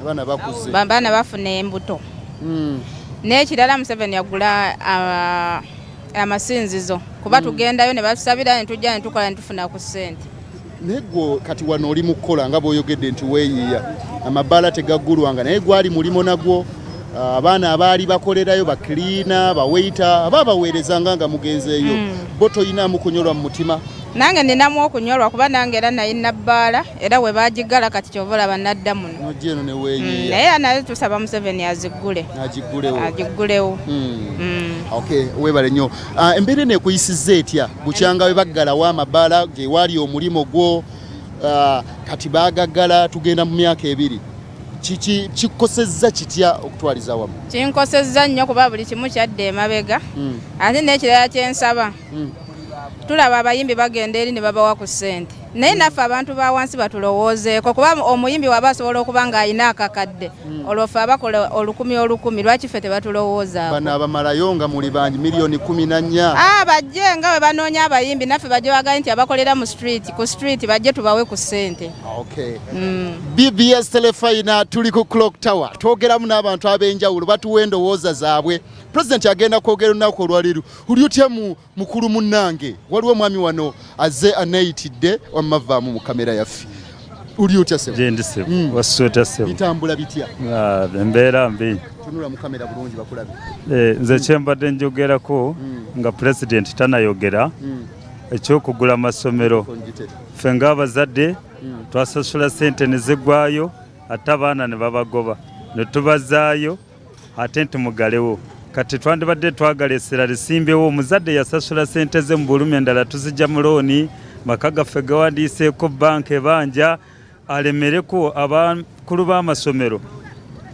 Abaana bakuze. Abaana bafuna embuto. N'ekirala, Museveni yagula amasinzizo, kuba tugendayo ne batusabira, ne tujja ne tukola ne tufuna ku ssente. Naye gwe kati wano oli mu kukola, nga bw'oyogedde nti weeyiiya, amabaala tegaggulwanga, naye gwali mulimo nagwo. Abaana abaali bakolerayo, bacleaner, bawaiter, aba baweerezanga nga mugenzeeyo, bo toyinaamu kunyolwa mu mutima? Nange ninamu okunyolwa, kuba nange era nayina bbaala, era we bagigala kati kyova olaba nadda muno. Nojja eno ne weeyiiya. Naye era naye tusaba Museveni azigule. Agiggulewo. Agiggulewo. Okay, weebale nnyo. Embeera eno ekuyisizza etya bukyanga we baggalawo amabaala gewaali omulimo gwo? Kati baagaggala, tugenda mu myaka 2. Kiki kikosezza kitya okutwaliza wamu? Kinkosezza nnyo, kuba buli kimu kyadda emabega. Ate n'ekirala kyensaba, tulaba abayimbi bagenda eri ne babawa ku ssente, naye naffe abantu ba wansi batulowoozeeko, kuba omuyimbi waba asobola okuba ng'alina akakadde, olwo ffe abakola olukumi olukumi, lwaki ffe tebatulowoozaako? Bano abamalayo nga muli bangi, miliyoni 14. Ah, bajje nga bwe banoonya abayimbi, naffe bajje bagaye nti abakolera mu street, ku street, bajje tubawe ku ssente. Okay. BBS Telefina, tuli ku Clock Tower, twogeramu n'abantu ab'enjawulo, batuwa endowooza zaabwe. Pulezidenti agenda kwogera olunaku olwaleero. Oli otya mu mukulu munnange? Waliwo omwami wano azze aneeyitidde, wamma mu kamera yaffe. Oli otya, sebo? Gyendi, sebo. Wasuuta, sebo? Bitambula bitya? Ah, embeera mbi. Tunula mu kamera bulungi bakulabe. Eh, nze kyembadde njogerako nga pulezidenti tanayogera, ekyokugula amasomero. Ngite. Ffe ng'abazadde twasasula sente ne ziggwayo, ate abaana ne babagoba ne tubazaayo, ate nti mugalewo. Kati twandibadde twagala essira lisimbewo omuzadde yasasula sente ze mu bulumi, endala tuzijja mu looni, maka gaffe gawandiiseeko banka ebanja, alemereko abakulu b'amasomero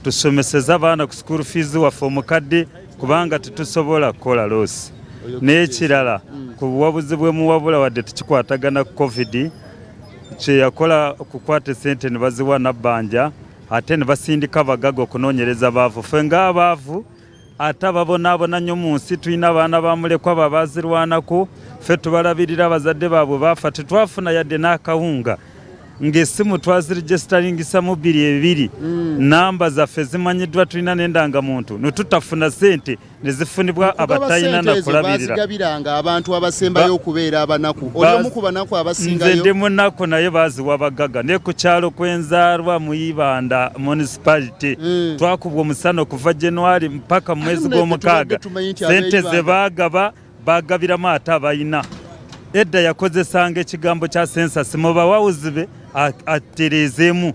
tusomeseze abaana ku school fees waffe omukadde, kubanga tetusobola kukola loss. N'ekirala, ku buwabuzi bwe muwabula, wadde tekikwatagana ku COVID, kyeyakola okukwata esente ne baziwa nabbanja, ate ne basindika abagaga okunoonyereza baavu. Ffe ng'abaavu ate ababonaabona nnyo mu nsi, tulina abaana bamulekwa babazirwanako, ffe tubalabirira, abazadde baabwe baafa, tetwafuna yadde n'akawunga, ng'essimu twaziregisteringisamu bbiri ebiri, namba zaffe zimanyiddwa, tulina n'endangamuntu, ne tutafuna sente, ne zifunibwa abatalina sente ezo nakulabirira. Bazigabiranga abantu abasembayo okubeera abanaku. Oli omu ku banaku Nze abasingayo? Ndi munaku, naye baziwa abagaga. Ne ku kyalo kwenzaalwa mu Ibanda Municipality, twakubwa omusana okuva January mpaka mu mwezi Ate gw'omukaaga. tubadde tumanyi nti Sente ab'e ze baagaba, bagabiramu ate abalina. Edda yakozesanga ekigambo kya census, mubawawuzi be atereezeemu.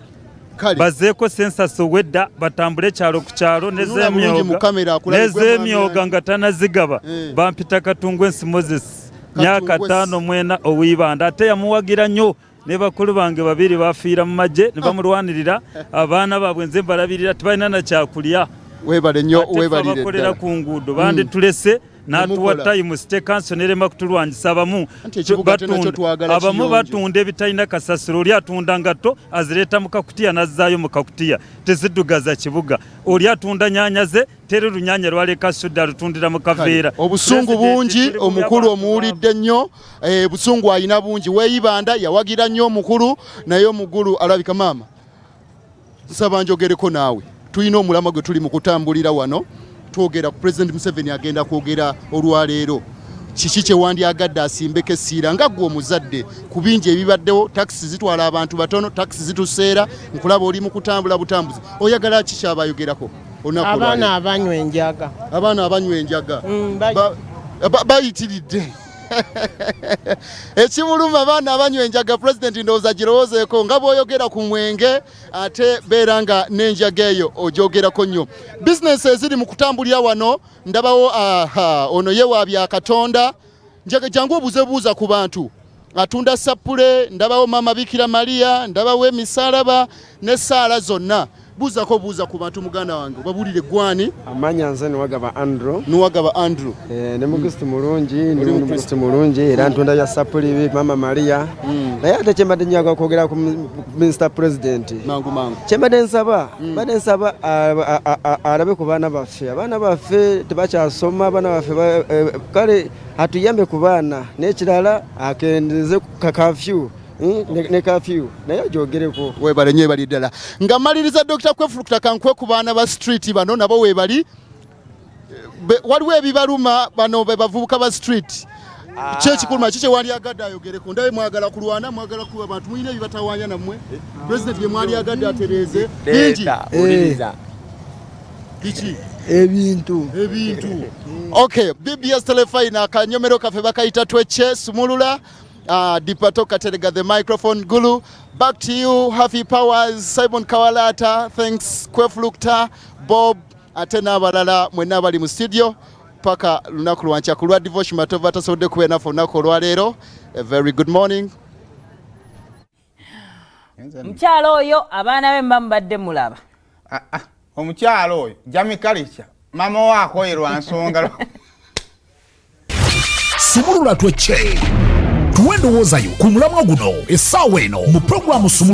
Kale. Bazeeko census owedda, batambule kyalo ku kyalo. Tunula bulungi mu kamera akulabe gwe mwami N'ez'emyoga ani. nga tanazigaba. Bampita Katungwensi Moses, myaka 54, ow'Ibanda. Ate yamuwagira nnyo, ne bakulu bange babiri bafiira mu magye ne bamulwanirira. Abaana baabwe nze mbalabirira, tebalina na kyakulya. Weebale nnyo. Ate ffe Weebalire abakolera ddala. ku nguudo banditulese n'atuwa Temukola. time, city council nerema kutulwanyisa. Abamu Anti ekibuga ate nakyo twagala abamu kiyonjo. batunda ebitalina kasasiro. Oli atunda ngatto, azireeta mu kakutiya n'azzaayo mu kakutiya, teziddugaza kibuga. Oli atunda nyanya ze, teri lunyanya lwaleka sudde, alutundira mu kaveera. Obusungu President, bungi. tuli bubi, Omukulu abantu omuwulidde nnyo. Busungu alina bungi. Weeyibanda yawagira nnyo omukulu, naye omugulu alabika. Maama, nsaba njogereko naawe. Tulina omulamwa gwe tuli mu kutambulira wano, twogera ku President Museveni agenda kwogera olwaleero. Kiki kyewandyagadde asimbeko essiira nga ggwe omuzadde ku bingi ebibaddewo? Takisi zitwala abantu batono, takisi zituseera. Nkulaba oli mu kutambula butambuzi, oyagala ki kyabayogerako olunaku Abaana olwaleero? abanywa enjaga. Abaana abanywa enjaga. Bayitiridde. Ekimuluma, abaana abanywa enjaga. Pulezidenti, ndowooza girowoozeeko nga bw'oyogera ku mwenge, ate beera nga n'enjaga eyo ogyogerako nnyo. Bizinesi eziri mu kutambulira wano, ndabawo aha, ono ye wa bya Katonda. Njaga jangu obuzebuuza ku bantu. Atunda sapule, ndabawo Maama Bikira Maria, ndabawo emisalaba n'essaala zonna. Buuzako, buuza ku bantu, muganda wange, babuulire gwani. Amanya nze Niwagaba Andrew. Nuwagaba Andrew. Eh, ndi mukristu mulungi, ndi mukristu mulungi, era ntunda ya sapuli Mama Maria. Naye ate kyembadde njaga okwogera ku Mr President, Mangu mangu. kyembadde nsaba, mbadde nsaba alabe ku baana baffe. Abaana baffe tebakyasoma, abaana baffe kale atuyambe ku baana. N'ekirala, akendeze ka curfew. Ne kafyu naye agyogereko. Webale nnyo, ebali ddala. Nga mmaliriza, Dr Kwefulukta, kankwe ku baana ba street bano nabo webali. Waliwo ebibaluma bano be bavubuka ba street. Ki ekikuluma? Ki kyewandyagadde ayogereko? Ndabe mwagala kulwana, mwagala kuba abantu, mulina ebibatawaanya nammwe. President bye mwalyagadde atereeze bingi. Leeta, wuliriza. Biki? Ebintu. Ebintu. Okay, BBS Telefine, akanyomero kaffe bakayita Twekye Sumulula. Dipato Katerega, the microphone gulu. Back to you, Happy Powers, Simon Kawalata. Thanks, Kweflukta, Bob, ate n'abalala mwenna abali mu studio, paka lunaku lwankya. Ku lwa Devotion Matova tasobodde kubeera naffe olunaku olwaleero, a very good morning. Mukyalo oyo abaana be muba mubadde mulaba. Ah, ah, omukyalo oyo Jami Kalica mama waakoyerwa nsonga. Sumulula Twekye, tuwe endowooza yo ku mulamwa guno essaawa eno mu pulogulaamu.